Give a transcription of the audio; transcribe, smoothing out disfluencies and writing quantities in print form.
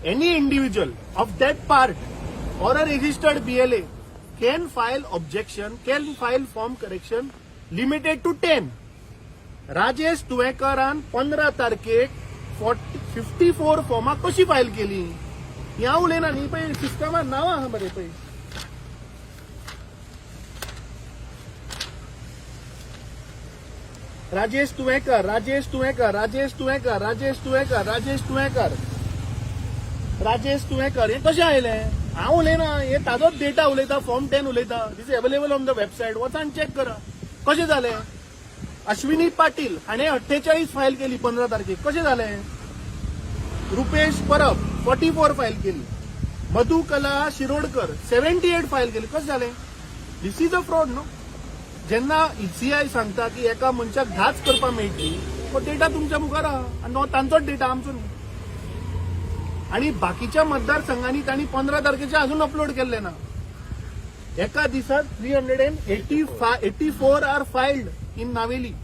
Any individual of that part or a registered BLA can file objection, can file form correction limited to 10. Rajesh तुयेंकरान 15 तारखेक 54 फॉर्मां कशी file केली ही हांव उलयना न्ही. पळय, सिस्टमान नांवां आहा मरे, पळय. राजेश तुयेंकर, राजेश तुयेंकर, राजेश तुयेंकर, राजेश तुयेंकर, राजेश तुयेंकर, राजेश तुयेंकर. हें कशें आयलें? हांव उलयना, हे ताजोच डेटा उलयता. फॉर्म 10 उलयता. This available on the website. वचान चॅक करा कशें जालें. अश्विनी पाटील हाणें 48 फायल केली 15 तारखेक. कशें जालें? रुपेश परब 44 फायल केली. मधुकला शिरोडकर 78 फायल केली. कशें जालें? This is a fraud, no? जेन्ना ईसीआय सांगता की एका मनशाक 10च करपाक मेळटली, तो डेटा तुमच्या मुखार आहा आनी तो तांचोच डेटा, आमचो न्ही. आणि बाकीच्या मतदारसंघांनी तांणी 15 तारखेचे अजून अपलोड केल्ले ना. एका दिसात 385, 84 are filed in Navelim.